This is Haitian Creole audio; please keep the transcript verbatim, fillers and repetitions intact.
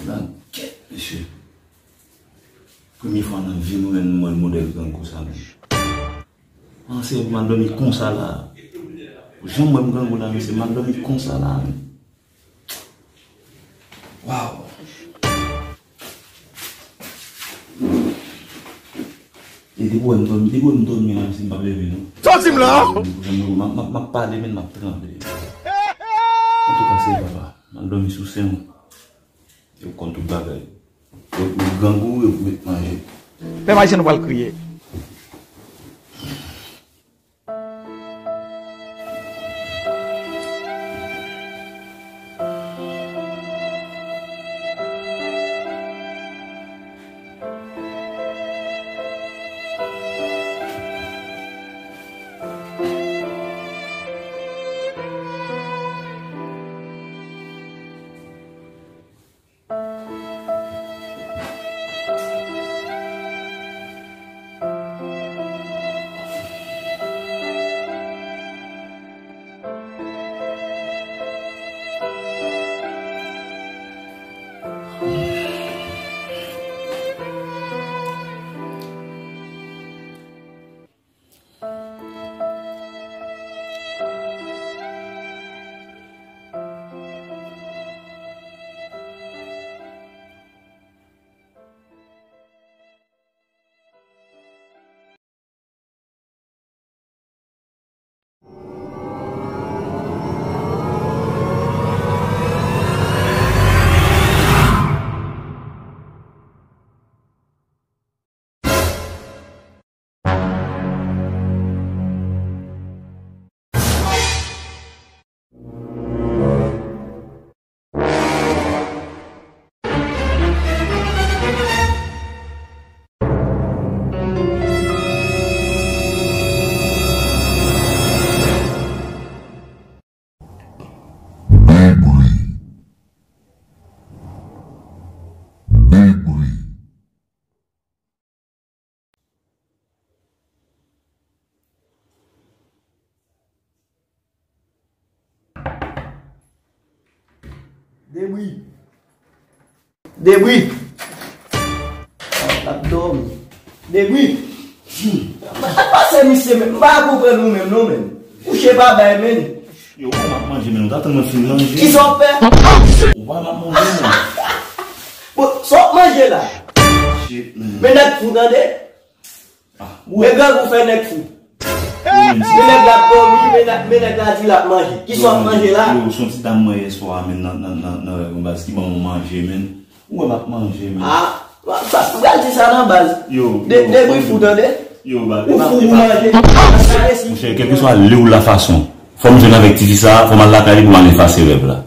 Nan kèt, mesye. Premye fwa nan vi m wè m wè modèl grangou sa menm. An, se m al dòmi konsa la. Jan m wè m grangou la, mesye, m al dòmi konsa la menm. Waw. E depi wè m dòmi, depi wè m dòmi la, mesye, m p ap leve non. Sòti m la! M ap, m ap, m ap pale, men m ap tranble. Antouka, se papa. M al dòmi sou sen w. Yo konn tout bagay. Yo pou grangou, yo pou met manje. Fè m aji nou pral kriye. Debri. Debri. Debri. Debri. L ap dòmi. Debri. Sa k pase misye menm? M pa konprann ou menm non menm. Kouche pa bay menm. Yo, ou m ap manje menm, ou ta tann mwen fin manje. Kisa w ap fè? Ou pa m ap manje menm. Bon, sa w ap manje la? Shit, man. Men nèg fou tande. Ah. Men grangou fè nèg fou. Yo, men nèg la ap dòmi, men nèg, men nèg la di l ap manje. Kisa w ap manje la? Yo, se yon ti dam mwen yè swa, men nan, nan, nan, nan rèv mwen baz ki ban mwen manje, men. Ou wè m ap manje, men. Ah, sa, ou pral di sa nan baz. Yo, de, yo, debri fou tande. Yo, baz. Ou fou pou manje. Monchè, kèlkeswa lè ou la fason, fò m jwenn avèk tifi sa, fò m al lakay li pou m al efase rèv la.